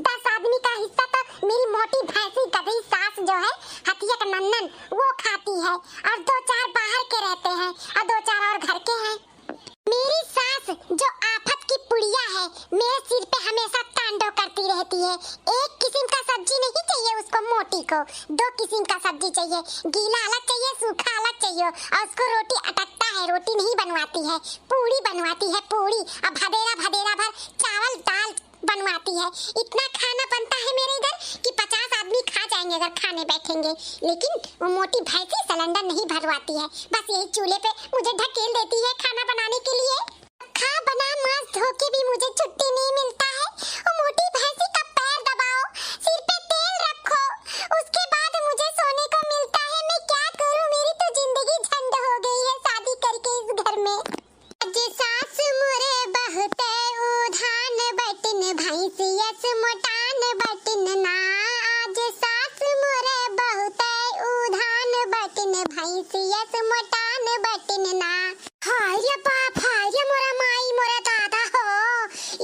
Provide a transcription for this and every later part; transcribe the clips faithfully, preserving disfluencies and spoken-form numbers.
दस आदमी का हिस्सा तो मेरी मोटी भैंसी गधी सास जो है, हथिया का नन्नन, वो खाती है, और दो चार बाहर के रहते हैं और दो चार और घर के हैं। मेरी सास जो आफत की पुड़िया है, मेरे सिर पे हमेशा तांडव करती रहती है। एक किस्म का सब्जी नहीं चाहिए उसको मोटी को, दो किस्म का सब्जी चाहिए, गीला अलग चाहिए, सूखा अलग चाहिए, और उसको रोटी अटकता है, रोटी नहीं बनवाती है, पूड़ी बनवाती है, पूड़ी। अब भदेरा भदेरा भर चावल दाल बनवाती है। इतना खाना बनता है मेरे इधर कि पचास आदमी खा जाएंगे अगर खाने बैठेंगे, लेकिन वो मोटी भैंसी सिलेंडर नहीं भरवाती है, बस यही चूल्हे पे मुझे ढकेल देती है खाना बनाने के लिए। खा बना मांस धो के भी मुझे छुट्टी नहीं मिलता है। वो मोटी भैंसी का पैर दबाओ, सिर पे तेल रखो, उसके बाद मुझे सोने को मिलता है। मैं क्या करूं, मेरी तो जिंदगी झंड हो गई है शादी करके इस घर में। आज सास मोरे बहुते उधान बटिन, भैंसियस मोटान बटिन ना। आज सास मोरे बहुते उधान बटिन, भैंसियस मोटान बटिन ना। हाय रे बाप, हाय रे मोरा माई, मोरा दादा हो।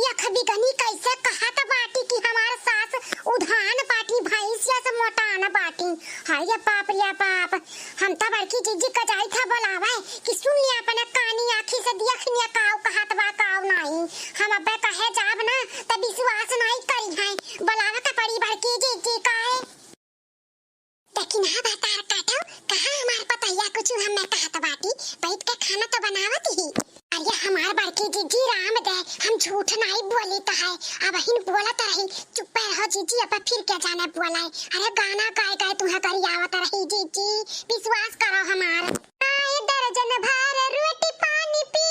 यख बिगनी कैसे कहत बाटी कि हमार सास उधान बाटी, भैंसियस मोटान बाटी। हाय रे बाप रे बाप, हम त बड़की जीजी का जाई था बोलावे कि सुन लिया, अपने कानी आँखी से देख लिया, काव कहत बा, काव नाई। हम अबे कहे जाब ना, त विश्वास नाई करी है। बोलावे के पड़ी बड़की जीजी का है। लेकिन हाँ, भतार काटो, कहाँ हमार पतैया कुछ हमें कहत बाटी, बैठ के खाना तो बनावत ही। अरे हमार बड़की जीजी राम दे, हम झूठ नाई बोली त है, अब हिन बोलत रही, चुप्पे रहो जीजी, अब फिर क्या जाने बोला है। अरे गाना गाए गाए तुम्हें गरियावत रही जीजी, विश्वास करो हमार। आए दर्जन भर रोटी पानी पी,